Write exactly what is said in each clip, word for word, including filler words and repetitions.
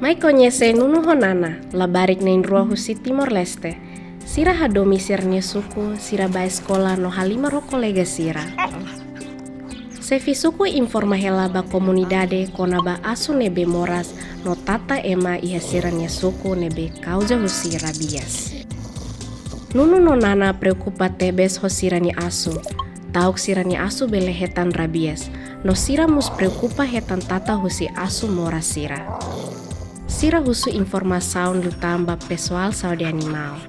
Mai koñese Nunu ho Nana, labarik na'in-rua husi Timor-Leste. Sira hadomi sira-nia suku, sira bá eskola no halimar ho kolega sira. Xefe suku informa hela ba komunidade kona-ba asu ne'ebé moras no tata ema iha sira-nia suku ne'ebé kauza husi rabies. Nunu no Nana preokupa tebes ho sira-nia asu, ta'uk sira-nia asu bele hetan rabies, no sira mós preokupa hetan tata husi asu moras sira. Sira husu informasaun liután ba pesoál saúde animál.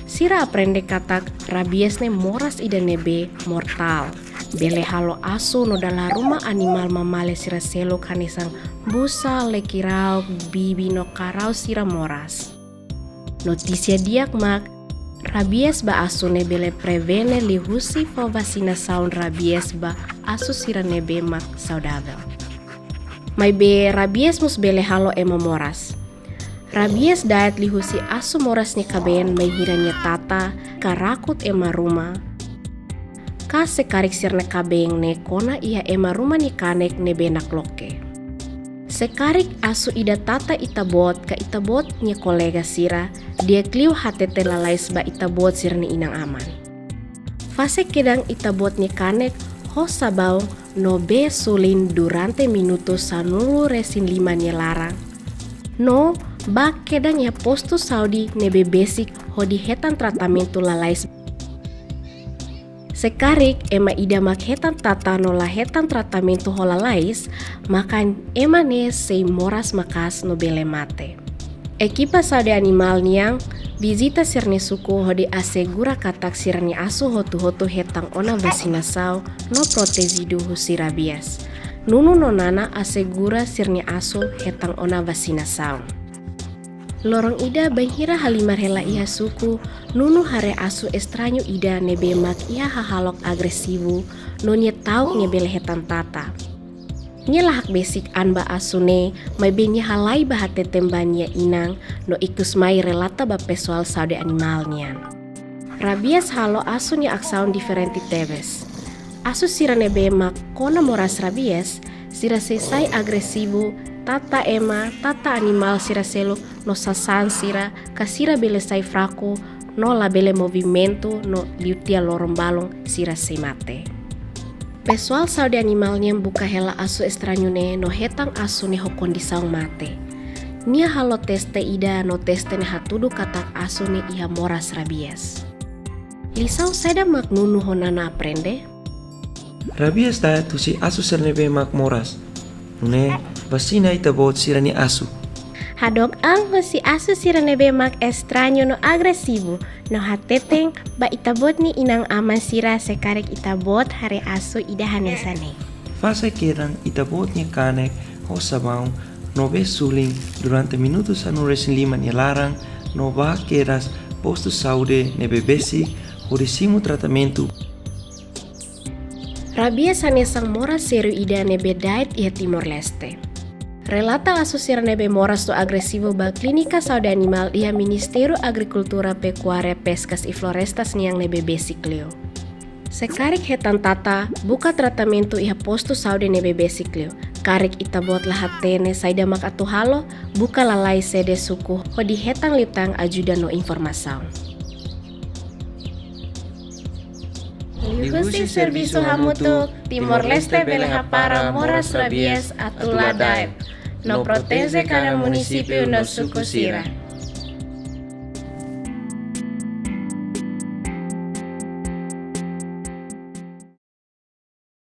Sira aprende katak rabies ne'e moras ida ne'ebé mortál, bele halo asu no dala ruma animál mamália sira seluk hanesan busa, lekirauk, bibi no karau sira moras. Notísia di'ak mak, rabies ba asu ne'e bele prevene liuhusi fó vasinasaun rabies ba asu sira ne'ebé mak saudavel. Maibé rabies mós bele halo ema moras. Rabies da'et liuhusi asu moras nia kabeen bainhira nia tata ka rakut ema ruma, ka se karik sira-nia kabeen ne'e kona iha ema ruma nia kanek ne'ebé nakloke. Se karik asu ida tata ita-boot ka ita-boot nia kolega sira, di'ak liu hatete lalais ba ita-boot sira-nia inan-aman. Fase kedan ita-boot nia kanek ho sabaun no bee sulin durante minutu sanulu-resin-lima nia laran. No bá kedan iha postu saúde ne'ebé besik hodi hetan tratamentu lalais. Se karik ema ida mak hetan tata no la hetan tratamentu ho lalais, maka ema ne'e sei moras maka'as no bele mate. Ekipa saúde animál nian vizita sira-nia suku hodi asegura katak sira-nia asu hotu-hotu hetan ona vasinasaun no protejidu husi rabies. Nunu no Nana asegura sira-nia asu hetan ona vasinasaun. Loron ida bainhira halimar hela iha suku, Nunu haree asu estrañu ida ne'ebé mak iha hahalok agresivu, no nia ta'uk nia bele hetan tata. Nia la hakbesik an ba asu ne'e, maibé nia halai ba hateten ba nia inan, no ikusmai relata ba pesoál saúde animál nian. Rabies halo asu nia asaun diferente tebes. Asu sira ne'ebé mak kona moras rabies, sira sei sai agresivu, tata ema, tata animál sira seluk no sasán sira, ka sira bele sai fraku, no labele movimentu, no liu tiha loron balun sira sei mate. Pesoál saúde animál nian buka hela asu estrañu ne'e no hetan asu ne'e ho kondisaun mate. Nia halo teste ida no teste ne'e hatudu katak asu ne'e iha moras rabies. Lisaun saida mak Nunu ho Nana aprende? Rabies da'et husi asu sira ne'ebé mak moras. Nune'e, vasina ita-boot sira-nia asu. Hadook an husi asu sira ne'ebé mak estrañu no agresivu, no hateten ba ita-boot nia inan-aman sira se karik ita-boot haree asu ida hanesan ne'e. Fase kedan ita-boot nia kanek ho sabaun no bee sulin durante minutu sanulu-resin-lima nia laran, no bá kedas postu saúde ne'ebé besik hodi simu tratamentu. Rabies hanesan moras sériu ida ne'ebé da'et iha Timor-Leste. Relata asu sira ne'ebé moras no agresivu ba Klínika Saúde Animál iha Ministériu Agrikultura, Pekuária, Peskas i Florestas nian ne'ebé besik liu. Se karik hetan tata, buka tratamentu iha postu saúde ne'ebé besik liu. Karik ita-boot la hatene saida mak atu halo, buka lalais sede suku hodi hetan liután ajuda no informasaun. Liuhusi servisu hamutuk, Timor-Leste bele hapara moras rabies atu la da'et, no proteje kada munisípiu no suku sira.